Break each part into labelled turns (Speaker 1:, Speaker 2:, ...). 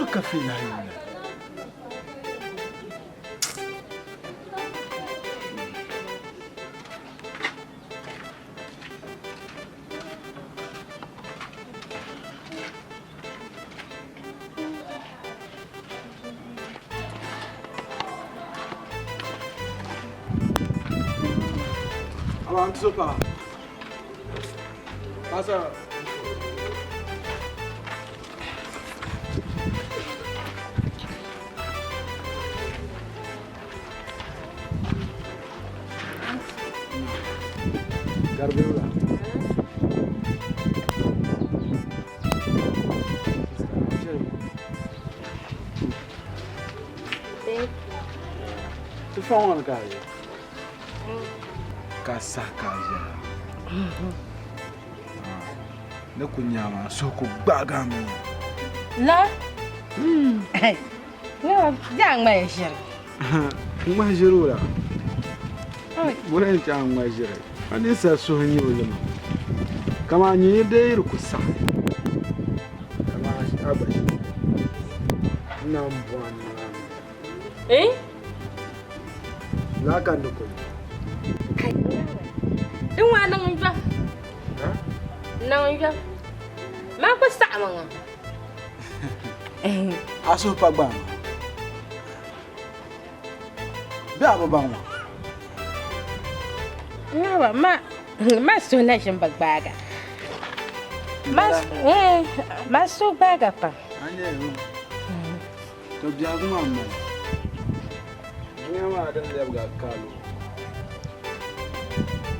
Speaker 1: Bɔ ka Fee lahi yuli? Amaa n tuzo paɣa. Paɣasara. Garibu la. Ti fɔŋ ŋɔ ni ka a ʒiya? Ka saha ka a ʒiya? Ni ku nya maa suhu ku gbaagi a mi.
Speaker 2: La? Di a ŋmahi ʒiri.
Speaker 1: N ŋmahi ʒiri o la. Bɔla n-chɛ a ŋmahi ʒiri. A ninsal suhu n-nyɛ o lima. Kaman nyini dee yi di ku saɣi kaman a gba ʒiri. N naan bɔh a nimaani. Laa ka n ni kuli.
Speaker 2: Din waa niŋ n yɔm. Niŋ n yɔm. Maa ku saɣimi ŋɔ.
Speaker 1: A suhu pa gbaai maa. Bee a bi baŋ maa?
Speaker 2: Nawa, ma ma suhu na ʒini bi gbaaga. Ma ma suhu gbaaga pam.
Speaker 1: A nyɛ to biɛhigu maa m-bala. Dunia maa din lɛbigi a kaalo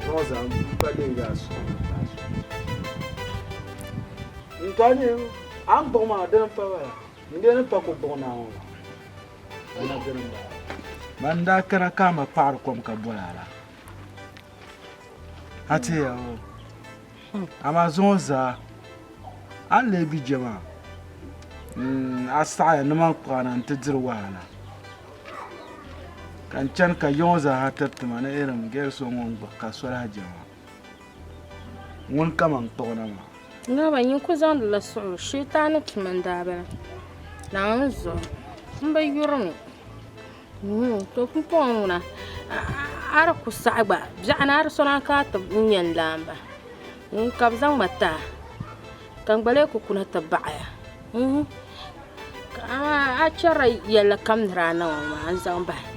Speaker 1: ŋɔ zaa m-pa leegi a suhu ni gbaai so. N to a nyɛ a ni gbuɣi maa dini m-pa bala? N dee ni pa ku gbuɣi naa ŋɔ maa. Ana dini m-bala. Man daa kana ka a ma paɣiri kom ka boli a la. A teeya o. Amaa zuŋɔ zaa a ni lee bi je maa, a saɣiya ni man kpuɣi a na nti diri wahala. Ka n chani ka yiŋɔ zaa ha tiriti ma ni Irim gɛri so ŋun gbuɣi ka so lahi je maa. Ŋuni ka man kpuɣi na maa?
Speaker 2: Naaba, nyin ku zaŋdila suɣilo Shiitaani tuma n-daa bala. Naawuni zuɣu, m bi yuri mi. To pumpɔŋɔ ŋuna, a di ku saɣi gba, biɛɣuni a di so naan ka a ti nya n laamba. Ka bɛ zaŋ ma ti a, ka n gba lee ku kuna ti baɣi a. Amaa a chɛrila yɛlli kam ni daa niŋ ŋɔ maa n-zaŋ bahi.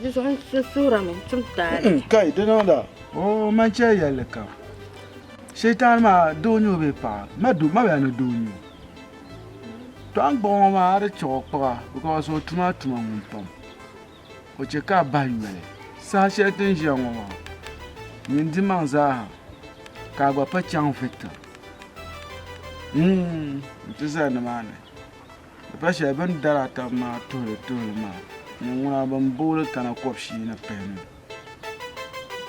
Speaker 2: Di zuɣu n suhirimi n tum taali.
Speaker 1: Kai, di niŋda? Oo, man chɛ yɛlli kam. Shɛitaan maa doo n-nyɛ o bee paɣa? Ma bela ni doo n-nyɛ o. To a ni gbuɣi ŋɔ maa a di chɛ o kpuɣa because o tuma a tuma ŋun pam. O chɛ ka a bahi yoli. Saha shɛli ti ni ʒiya ŋɔ maa, nyin dimaŋ zaaha ka a gba pa chaŋ Victor nti zali nimaani. Di pa shɛli bɛ ni dari a taba maa tuhili tuhili maa, nyin ŋuna bɛ ni booli kana kɔbishii ni pihinu.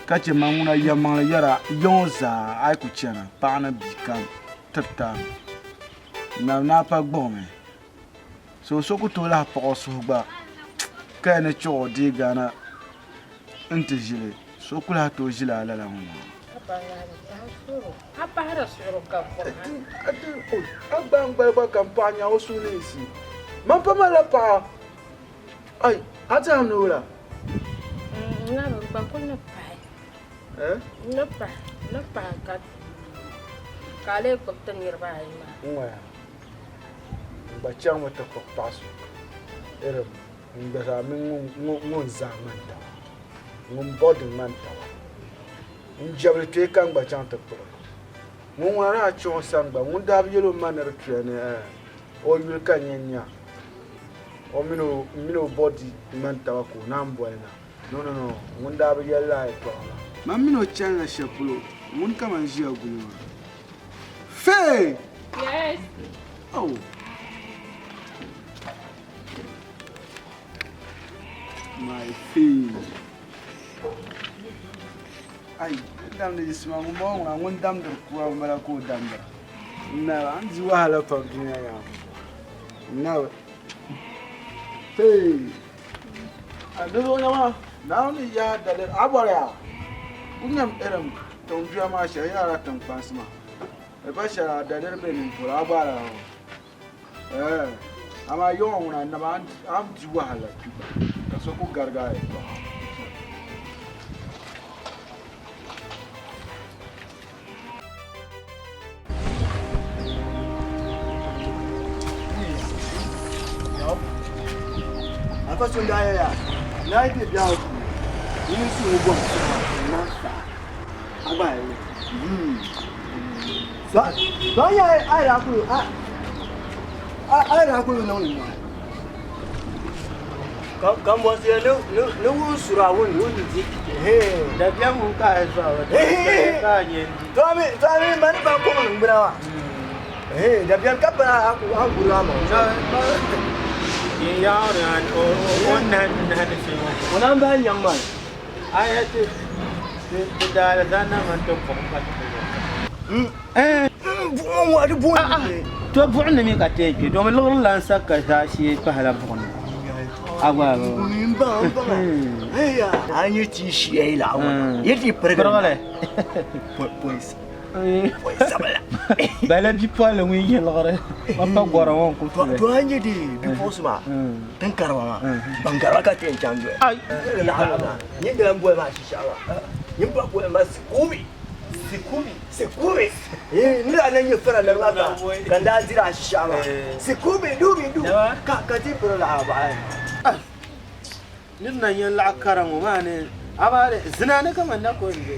Speaker 1: Ka chɛ ma ŋuna yɛlimaŋli yɛra ya ŋɔ zaa a yi ku chana paɣa ni bia kam tirita nam ni a pa gbuɣimi. So so ku tooi lahi paɣ o suhu gba ka ya ni chuɣu o deei Ghana nti ʒili. So ku lahi tooi ʒili a lala ŋɔ maa. A gba n-gbali gba ka m paɣa nya o suhu neesi. Man pa malila paɣa. Ai, a tɛhim ni wula?
Speaker 2: N na bi gba kuli ni pahi.
Speaker 1: Eh?
Speaker 2: N ni pahi, n ni pahi ka ka a lee gbubi ti niriba ayi maa.
Speaker 1: N ŋɔya, n gba chaŋmi ti kpuɣi paɣa so irin n gba zaa mini ŋun zaa ŋmani taba, ŋun bɔdi ŋmani taba. N jɛbili kpee ka n gba chaŋ ti kpuɣi. Ŋun ŋuna daa chaŋ o sani gba, ŋun daa bi yɛl o ma ni di tuya ni eh, o yuli ka n yɛn nya. O mini o mini o bɔdi ŋmani taba ka o naan boli na. No, no, no, ŋun daa bi yɛli lala yɛtɔɣa maa. Man mini o chanila shɛli polo, ŋuni ka man ʒiya guli maa? Fee!
Speaker 2: Yes.
Speaker 1: Oh. My Fee. Ai, damdi yiɣisima ŋun bɔŋɔ ŋuna ŋun damdiri kuɣa m-bala ka o damdira. N-nabi, a ni di wahala pam dunia yaa N-nabi. Hey! A di zuɣu nyama, Naawuni ni yahi daliri a bɔri a ku nyam irim tiŋduya maa shɛli yaara tiŋkpansi maa. Di pa shɛli a daliri be nini polo, a gba a lahi. Eh, amaa yiŋɔ ŋuna anaba a ni di wahala kpi gba ka so ku garigi a yɛltɔɣa. Afa so n-daa yɛliya, Naa yi be biɛhigu puuni, yi ni su ŋɔ bom suɣa n-niŋ saa, a gba yi li. To a nya a yi daa kul niŋ li nɔhi.
Speaker 3: Kambɔnsi ni wun sura wun di. Dabiɛm ŋun ka a zuɣu ka a nyɛ n di.
Speaker 1: To a mi mani ban kɔŋ niŋgbuna maa. Dabiɛm ka bana a guri a maŋ.
Speaker 3: Yin yaɣiri o nahi nahi ni shee ŋɔ.
Speaker 1: O naan bahi nyaŋ maa.
Speaker 3: A yɛ ti ti daalizanda mini ti buɣim ka ti ku yɛli.
Speaker 1: Buɣim ŋɔ di buɣim ni.
Speaker 3: To buɣim ni mi ka ti yɛn kpe domi liɣiri lan sa ka zaashee pahila buɣim ni. A gba
Speaker 1: n baŋ n baŋ a nyɛ ti shia yi laɣa ŋɔ yi ti pirigili sabila
Speaker 3: bala bipolli ŋun yi liɣiri o pa gɔri ŋɔ n-ku tuli
Speaker 1: to a nyɛ di bipuɣinsi maa din kariba maa ban kariba ka ti yɛn chaŋ doli nyin dala m-boli maa shishɛɣu maa nyin pa boli ma sikubi sikubi sikubi ni daa na nyɛ fara lari maa ka ka n daa diri a shishɛɣu maa sikubi dubi du ka ka ti piri laɣa baɣa
Speaker 3: Nir na nyɛ laɣ kara ŋɔ maa ni amaa zina ni ka man na ko m-be.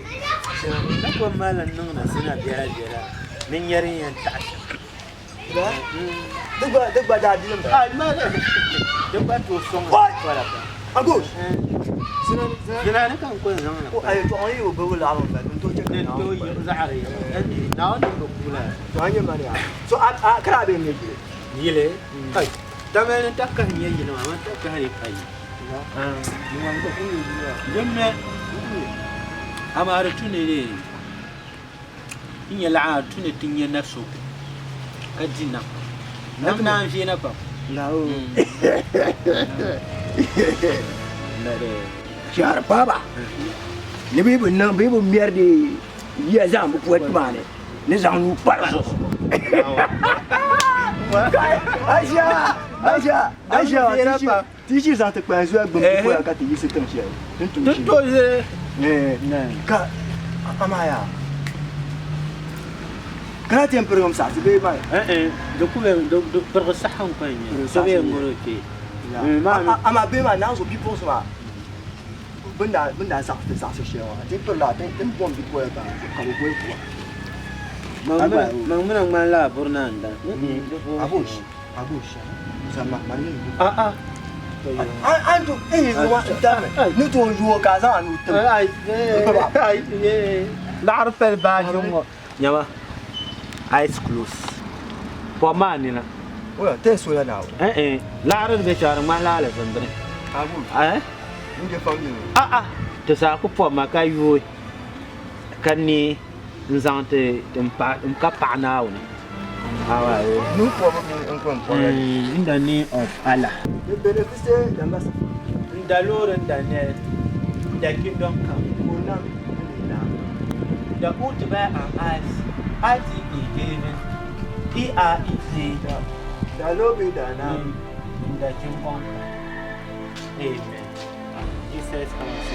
Speaker 3: Na ko m-mali n niŋdi zina biɛlabiɛla ni n nya din yɛn taɣi shɛm.
Speaker 1: Di gba di gba daa bilim ba.
Speaker 3: Ai ma di gba tooi sɔŋ pala pam.
Speaker 1: Agosh.
Speaker 3: Zina ni ka n ko n zaŋ li.
Speaker 1: Ai tɔɣ yi bi gbubi laɣiri m-bala din tooi chɛ ka
Speaker 3: Din tooi yiɣi zaɣiri Naawuni ni bi kuula.
Speaker 1: To a nyɛ mani yaa. So a a kara a bɛ ŋmɛ yili.
Speaker 3: Yili? Ai tamali ni takahi nyɛ yili maa man takahi di pa yi. Din mi amaa di tu ni n nyɛ laɣa di tu ni ti nyɛ na so ka di nam nam naan viɛna pam.
Speaker 1: Shɛhiri paaba ni bɛ bi niŋ bɛ bi mɛri di yiya zaŋ bi pɔti maa ni ni zaŋ nuu kpa di zuɣu. Aisha, Aisha, Aisha, Ti yi ʒi zaŋ ti kpahi zoya gbini ti poya ka ti yiɣisi tiŋ shɛli din tum
Speaker 3: Din tooi ʒe.
Speaker 1: Ka amaa yaa ka na ti yɛn pirigim saɣisi bee maa?
Speaker 3: Eh di ku be di pirigi saha n kɔŋ nyɛ so bee ŋɔro kpee.
Speaker 1: Amaa bee maa naanzu bipuɣinsi maa bɛ ni daa zaɣisi ti zaɣisi shɛli maa ti pirila ti ni bom bipoya ka bɛ boli kuɣa.
Speaker 3: Maŋ mina ŋmanila a buri naan dan.
Speaker 1: Abush.
Speaker 3: Laɣiri pali baaji ŋɔ nyama eyes close pɔbi maa nina laɣiri ni be shɛli di ŋmanila alizin bini ti zaa ku pɔbi ma ka yooi ka neei n zaŋ ti ka paɣi Naawuni. In the name of Allah. In the Lord, in the name, the kingdom come. The Utba and us, I T E David, E R E T. In the kingdom. Amen. Jesus Christ.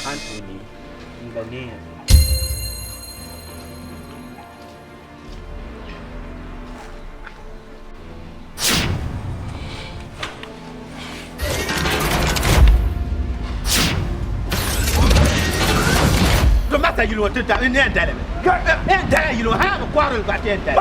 Speaker 3: Anthony, in the name. To mata yili o ti da n yɛn dalimi n yɛn dala yili o hali a bi kɔhiri li gba ti yɛn dali.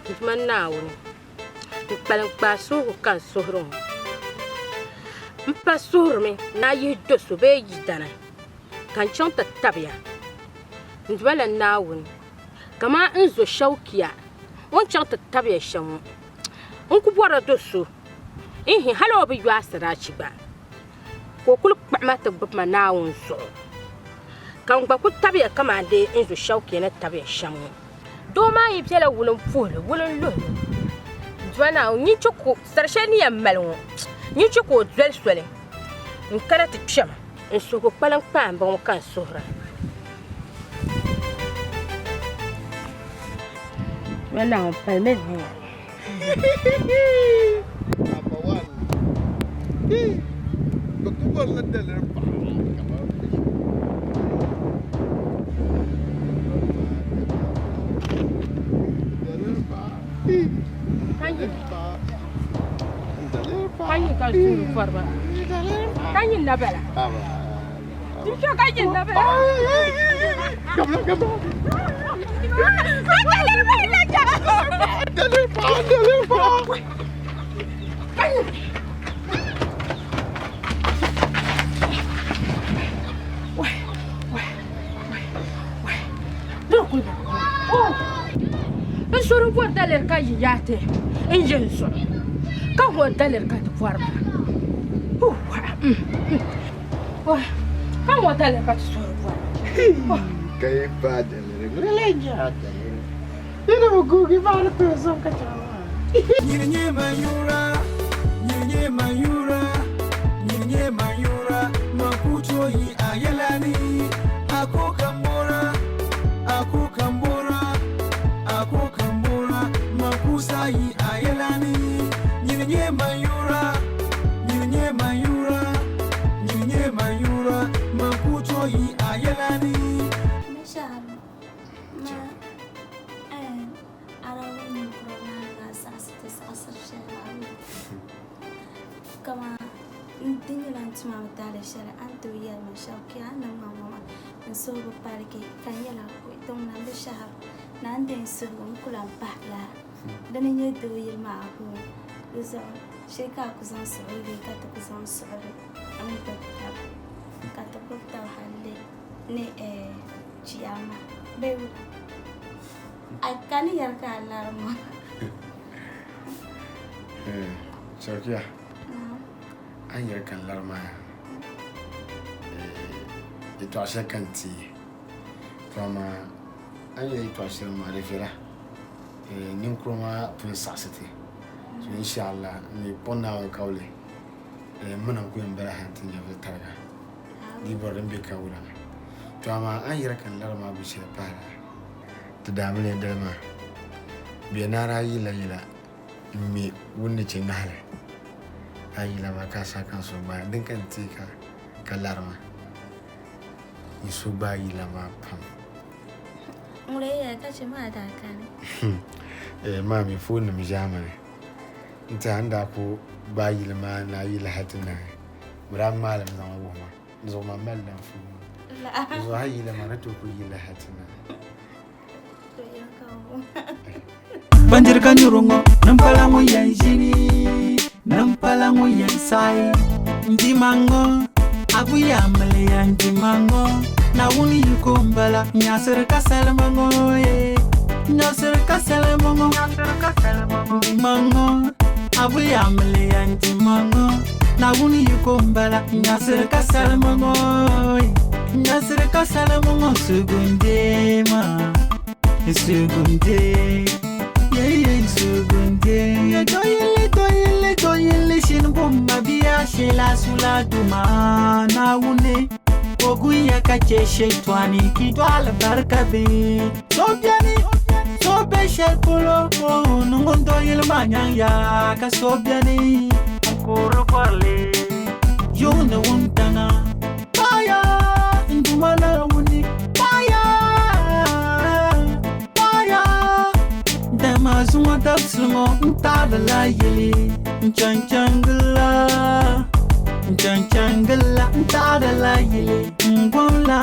Speaker 2: Duuma Naawuni, n kpalim kpaai suhigu ka n suhiri ŋɔ. M pa suhirimi ni a yihi do so bee yidana ka n chaŋ ti tabiya. N Duuma la Naawuni, kaman n zo Shɛukia o ni chaŋ ti tabiya shɛm ŋɔ, n ku bɔrila do so n-hi hal o bi yo asiraachi gba, ka o kul kpuɣi ma ti gbibi ma Naawuni zuɣu, ka n gba ku tabiya kaman dee n zo Shɛukia ni tabiya shɛm ŋɔ. Doo maa yi bela wulimpuhili, wulinluhili dua Naawuni, nyin chɛ ka o, sari shɛli ni yɛn mali ŋɔ, nyin chɛ ka o doli soli. N kana ti kpɛma, n suhigu kpalim kpaa m-bɔŋɔ ka n suhira. Ma Naawuni palimi n nina.
Speaker 1: Number one. Bɛ ku bɔrila daliri paɣa kamani Daliri paɣa.
Speaker 2: Ka nyin ka suhuri pɔriba. Ka nyin na bala. Dimcho ka nyin na bala. N suhuri bɔri daliri ka yi yaa ti n yi n zuɣu ka ŋɔ daliri ka ti bɔri maa ka ŋɔ daliri ka ti suhuri bɔri
Speaker 1: ka yi ba daliri ŋuni lahi nyɛ a daliri yi ni bi guugi maa ni kuli zuɣu ka chaŋ maa.
Speaker 4: Nyini nyɛ man yura, nyini nyɛ man yura, nyini nyɛ man yura, man ku tooi yi a yɛla ni. A ku kan bora, a ku kan bora, a ku kan bora, man ku sa yi a yɛla ni. Nyini nyɛ man yura, nyini nyɛ man yura, nyini nyɛ man yura, man ku tooi yi a yɛla ni.
Speaker 5: Binshɛɣu ma A daa wuhi ninkura maa ni daa saɣisi ti saɣisiri shɛli maa bee? Kaman di nyɛla n tum a mi taali shɛli a ni tooi yɛli ma shɛm kpe a ni niŋ ma ŋɔ maa n suhu bi paligi ka n yɛl a kuhi ti ŋuna m bi shɛhira ni a ni deei n suhigu n ku lan pahi lala. Dini n-nyɛ doo yili maa a ku di zuɣu shee ka a ku zaŋ suɣili bee ka ti ku zaŋ suɣili n-gbubi taba ka ti gbubi taba hali ni chiyaama bee wula? A ka ni yɛri ka a lari maa.
Speaker 1: Sɔrɔkiya, a ni yɛri ka n lari maa yɛtɔɣa shɛli ka n teei. To amaa a ni yɛli yɛtɔɣa shɛli maa di viɛla. Ninkura maa pun saɣisi ti. So inshallah n ni kpuɣi Naawuni kauli m mini n ku yɛn bala hali nti nyɛvili tariga. Di bɔri din be ka wula. To amaa a ni yɛri ka n lari maa binshɛli pahila. Ti daamiliya dali maa, bɛ naa daa yila yila n-ŋme wunni che ŋahili. A yila maa ka a saha ka n suhu gbaai, din ka n teei ka ka lari ma. N suhu gbaai yila maa pam.
Speaker 5: Ŋun lee yɛli ka che maa daa kani.
Speaker 1: Eh, maa mi foonnim ʒiɛmani n-tɛha n daa ku gbaai yili maa ni a yili hal ti naai, bɛ daa ŋmaai li mi zaŋ li wuhi ma. Di zuɣu man mali la n foon maa. Di zuɣu a yi yila maa ni tooi kuli yili hal ti naai.
Speaker 4: Bandiri ka nyuri ŋɔ nim pala ŋun yɛn ʒini nim pala ŋun yɛn saɣi n dima ŋɔ abuya miliya n dima ŋɔ Naawuni yiko n bala n nyaɣisiri ka salima ŋɔ ye n nyaɣisiri ka salima ŋɔ n dima ŋɔ abuya miliya n dima ŋɔ Naawuni yiko n bala n nyaɣisiri ka salima ŋɔ ye n nyaɣisiri ka salima ŋɔ sugunde maa Sugunde, yeah yeah sugunde. Ya doyili doyili doyili shin bumma biya shela sula duma naawuni. Oguya ka che shetwani ki dwal barka bi. So biɛni so be shɛli polo ni ŋun doyili maa nyaŋ ya ka so biɛni n kuri bɔrili yuŋ ni wuntaŋa. Paɣaya n Duuma Naawuni paɣaya paɣaya dama zuŋɔ dabisili ŋɔ n taɣirila yili n chaŋchaŋgila n chaŋchaŋgila n taɣirila yili n gomla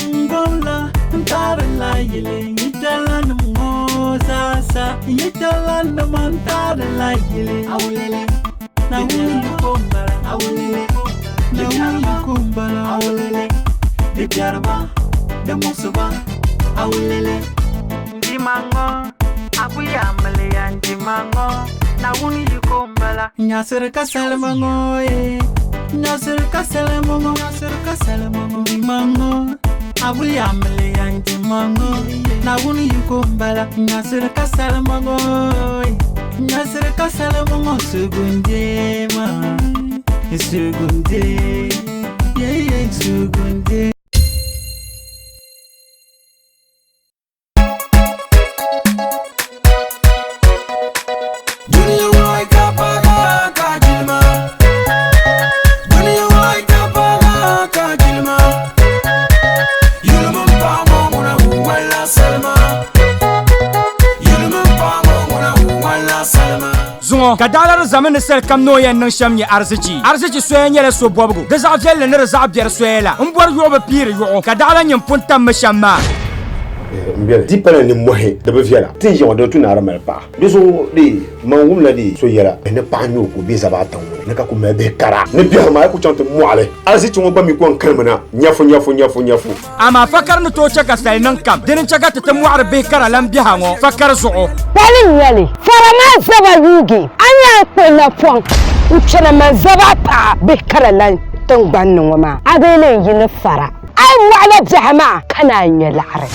Speaker 4: n gomla n taɣirila yili n yitɛlanim ŋɔ zaasa n yitɛlanima n taɣirila yili awulele Naawuni yiko m-bala awulele Naawuni yiko m-bala awulele Di biɛri ba, di muɣisi ba awulele Ndima ŋɔ, abuya miliya ndima ŋɔ Naawuni yiko m-bala Nyaɣisiri ka salima ŋɔ ye Nyaɣisiri ka salima ŋɔ Nyaɣisiri ka salima ŋɔ Ndima ŋɔ, abuya miliya ndima ŋɔ Naawuni yiko m-bala Nyaɣisiri ka salima ŋɔ ye Nyasiri ka salima ŋɔ sugunde maa, Sugunde, yeah yeah sugunde. Dunia wai ka paga ka jilma. Dunia wai ka paga ka jilma. Yulmun pa mo nguna wala salma. Yulmun pa mo nguna wala salma.
Speaker 6: Zuŋɔ ka daɣila di zami ni sali kam ni o yɛn niŋ shɛm nyɛ arizichi. Arizichi soya nyɛla so bɔbigu, di zaɣ viɛlli ni di zaɣ biɛri soya la. M bɔri yuɣu bi piiri yuɣu, ka daɣila nyin pun tammi shɛm maa.
Speaker 7: N bɛni di pala nimmohi di bi viɛla. Ti ni ʒiya ŋɔ di tu ni a di mali paɣa. Di zuɣu di man wumla di so yɛla ni paɣa n-nyɛ o ka o be zaba ata ŋɔ ni ni ka ku mali bihi kara ni biɛhigu maa yi ku chaŋ ti mɔɣili arizichi ŋɔ gba mi ko n-kanimi na nyafu nyafu nyafu nyafu.
Speaker 6: Amaa fakari ni tooi chɛ ka sali niŋ kam, dini n-chɛ ka ti ti mɔɣiri bihi kara lan biɛha ŋɔ fakari zuɣu.
Speaker 8: Pali n-nyɛ li, fara maa zaba yuugi, a ni yɛn kpuɣi napɔŋ n-kpɛna man zaba a paɣa bihi kara lan tiŋgbani ni ŋɔ maa, a bee lee yi ni fara a yi mɔɣila biɛha maa ka naan nya liɣiri.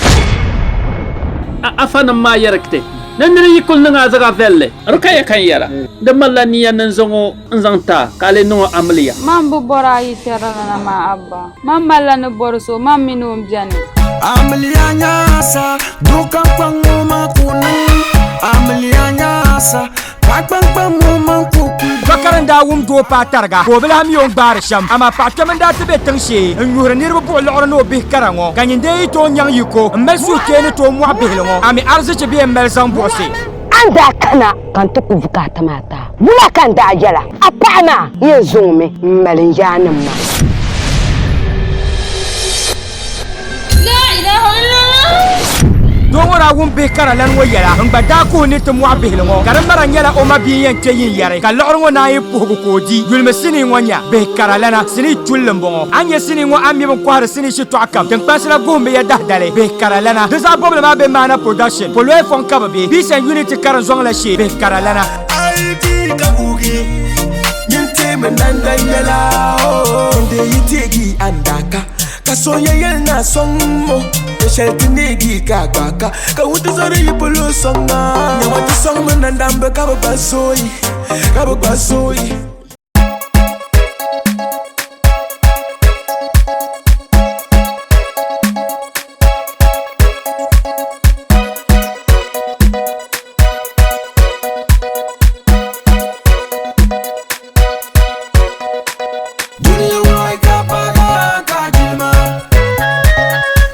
Speaker 9: A afanim maa yɛrigiti ni nir yi kul niŋ a zaɣ viɛlli, di ka ya ka n yɛra. Di malila nia ni n zaŋ o n-zaŋ ti a, ka a lee niŋ o amiliya.
Speaker 10: Man bi bɔri a yi kpɛrilana maa Abba. Man malila ni bɔri so, man mini o m-beni.
Speaker 4: Amiliya nyaasa, doo ka kpaŋ o maŋ ka o niŋ. Amiliya nyaasa, paɣa kpaŋ kpaŋ o maŋ ka o kuli doo.
Speaker 6: Bakari n-daa wum doo paai tariga ka o bi lahi mi o ni gbaari shɛm, amaa paɣa kpɛm n-daa ti be tiŋ shee n-nyuhiri niriba buɣi liɣiri ni o bihi kara ŋɔ, ka nyin dee yi tooi nyaŋ yiko m-mali suhukpeeni tooi mɔɣi bihili ŋɔ, a mi arizichi bee m-mali zaŋ buɣisi.
Speaker 8: A ni daa kana ka n ti ku bukaata maa ti a, wula ka n daa yɛl a? A paɣa maa yɛn zaŋ o mi m-mali n yaannim maa.
Speaker 6: Doo ŋɔ daa wum bihi kara lani ŋɔ yɛla n-gba daa kuhi ni ti mɔɣi bihili ŋɔ, ka di mara nyɛla o ma bia n-yɛn kpe yin yɛri, ka liɣiri ŋɔ naan yi puhigu ka o di. Yulimi sinii ŋɔ nya, Bihi kara lana, sinii tulli m-bɔŋɔ. A ni nya sinii ŋɔ a ni mi bɛ ni kɔhiri sinii shitɔɣu kam, tiŋkpansi la guhimmi ya dahidali. Bihi kara lana, di zaɣ bɔbili maa be Maana Production, Poloya fɔŋ ka bɛ be, Peace and Unity karinzɔŋ la shee, Bihi kara lana.
Speaker 4: A yi di ka guugi, nyin teemi nandan yɛla, oh. N dee yi teegi andaka, ka so yɛn yɛli ni a sɔŋ mo. Yɛ shɛli ti neegi ka a gbaai ka, ka wuntizɔri yi polo sɔŋ a. Nyama ti sɔŋmi nandambi ka bɛ gba zooi, ka bɛ gba zooi. Dunia wai ka paga ka jilma.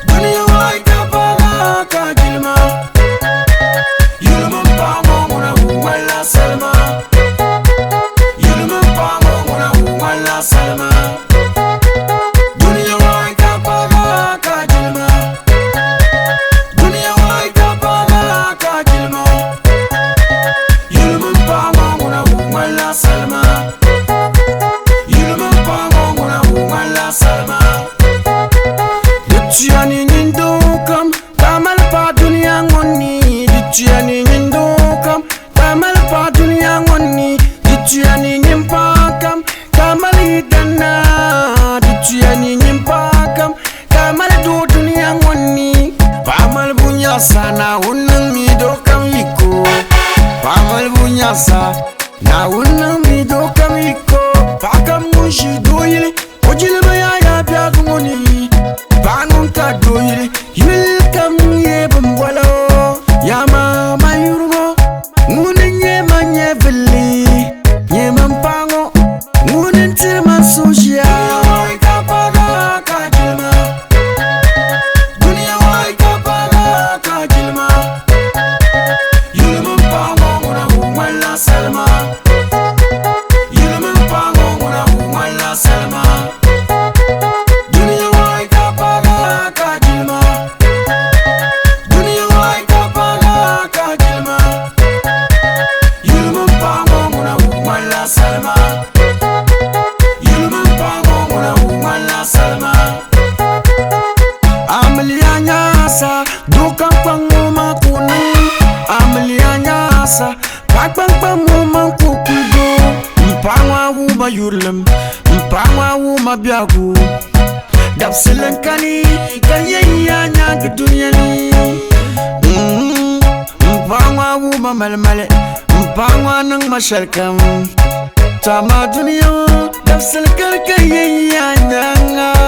Speaker 4: Dunia wai ka paga ka jilma. Yulmun pa mo ŋuna wala salma. Yulmun pa mo ŋuna wala salma. Dunia wai ka paga ka jilma. Dunia wai ka paga ka jilma. Yulmun pa mo ŋuna wala salma. Yulmun pa mo ŋuna wala salma. Di tuya ni nyin doo kam ka mali paɣa dunia ŋɔ ni. Di tuya ni nyin doo kam ka mali paɣa dunia ŋɔ ni. Di tuya ni nyin paɣa kam ka mali yidana. Di tuya ni nyin paɣa kam ka mali doo dunia ŋɔ ni. Paɣa malibu nyaɣisa Naawuni niŋ mi doo kam yiko. Paɣa malibu nyaɣisa Naawuni niŋ mi doo kam yiko. Paɣa kam ŋun ʒi doo yili o jilima yaaya biɛhigu ŋɔ ni. Paɣa ŋun ka doo yili yuli kam nyɛ bimbɔla o. Yaa maa man yuri ŋɔ ŋuni n-nyɛ man nyɛvilli nyɛ man paɣa ŋɔ ŋuni n-tiri man suhuʒia. Dunia wai ka paga ka jilima. Dunia wai ka paga ka jilima. Yulimi paɣa ŋɔ ŋuna ŋmanila salima. Yulimi paɣa ŋɔ ŋuna ŋmanila salima. Dunia wai ka paga ka jilima. Dunia wai ka paga ka jilima. Yulimi paɣa ŋɔ ŋuna ŋmanila salima. Yulimi paɣa ŋɔ ŋuna ŋmanila salima. Amiliya nyaasa doo kam kpaŋ o maŋ ka o niŋ. Amiliya nyaasa paɣa kpaŋ kpaŋ o maŋ ka o kuli doo. M paɣa ŋɔ a wuhi ma yurilim, m paɣa ŋɔ a wuhi ma biɛhigu. Dabisili n kani ka n yɛn yi a nyaangi dunia ni. M paɣa ŋɔ a wuhi ma malimali, m paɣa ŋɔ a niŋ ma shɛlikam. To amaa dunia ŋɔ. Dabisili kani ka n yɛn yi a nyaaŋa.